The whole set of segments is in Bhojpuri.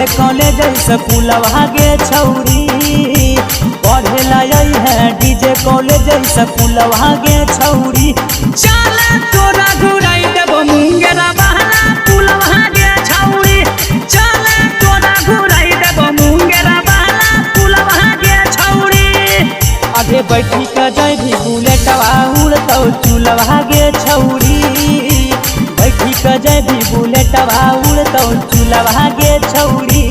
डीजे कॉलेज स्कूलवा गे छौरी। पढ़े आई है डीजे कॉलेज स्कूलवा गे छौरी। चल तोरा घुराई देबो मुंगेरा बहला पुलवा गे छौरी। चल तोरा घुराई देबो मुंगेरा बहला पुलवा गे छौरी। अरे बैठी के जैभी बुलेटवा उड़तौ चूलवा गे छौरी। बैठी के जैभी बुलेटवा उड़तौ चूलवा गे छौरी।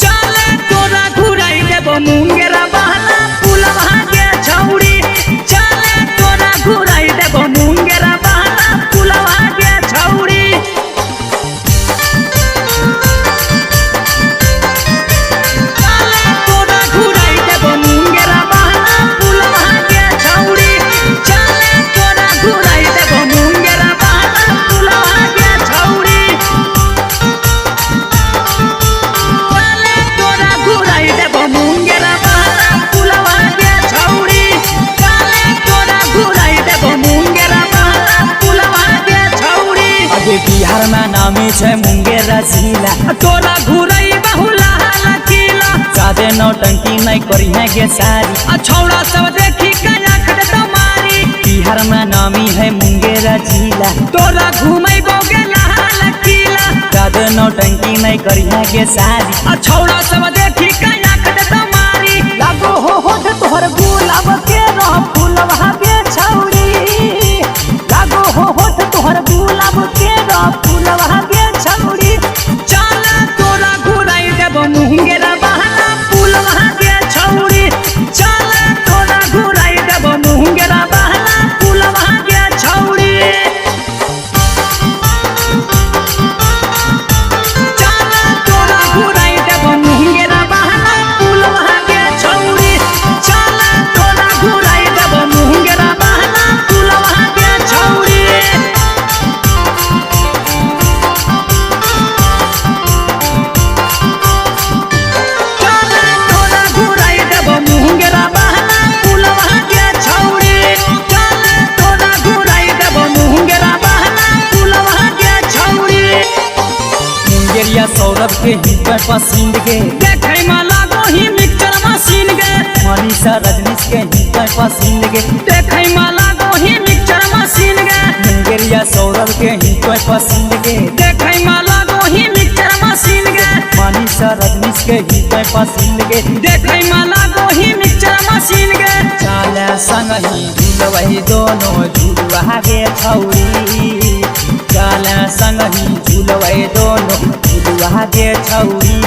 चल तोरा घुराई देबो मुंगेरा बहला पुलवा गे छौरी। चल तोरा घुराई देबो मुंगेरा बहला पुलवा गे छौरी। चल तोरा घुराई देबो मुंगेरा बहला पुलवा गे छौरी। चल तोरा घुराई देबो मुंगेरा बहला पुलवा गे छौरी। चल तोरा घुराई देबो मुंगेरा बहला पुलवा गे छौरी। चल तोरा घुराई देबो मुंगेरा बहला पुलवा गे छौरी। अरे बिहार में नामी छै मुंगेर जिला। तोरा घुराई बहुला लकीला। जादे नौटंकी नहीं करी है गे सारी। आ छौड़ा सब देखी के आँख देतौ मारी। बिहार में नामी है मुंगेर जिला। तोरा घुमैबो गे लाल किला। जादे नौटंकी नहीं करी है गे सारी। आ छौड़ा सब देखी के आँख देतौ मारी। लागो हो होठ तोहर गुलाब के रह फूलवा गे छौरी। लागो हो होठ तोहर गुलाब के रह फूलवा गे छौरी। चल तोरा घुराई देबो मुंगेरा बहला पुलवा गे छौरी। चल तोरा घुराई देबो मुंगेरा बहला पुलवा गे छौरी। चल तोरा घुराई देबो मुंगेरा बहला पुलवा गे छौरी। चल तोरा घुराई देबो मुंगेरा बहला पुलवा गे छौरी। चल तोरा घुराई देबो मुंगेरा बहला पुलवा गे छौरी। चल तोरा घुराई देबो मुंगेरा बहला पुलवा गे छौरी। मुंगेरिया सौरभ के ही पर पसंद गे। देखै में लागो ही मिक्सचर मशीन गे। मनीषा रजनीश के ही पर पसंद गे। देखै में लागो ही मिक्सचर मशीन गे। मुंगेरिया सौरभ के ही पर पसंद गे। देखै में लागो ही मिक्सचर मशीन गे। मनीषा रजनीश के ही पर पसंद गे। देखै में लागो ही मिक्सचर मशीन गे। चल संग ही झूलवही दोनों झूलवा गे छौरी। चल संग ही झूलवही दोनों झूलवा गे छौरी।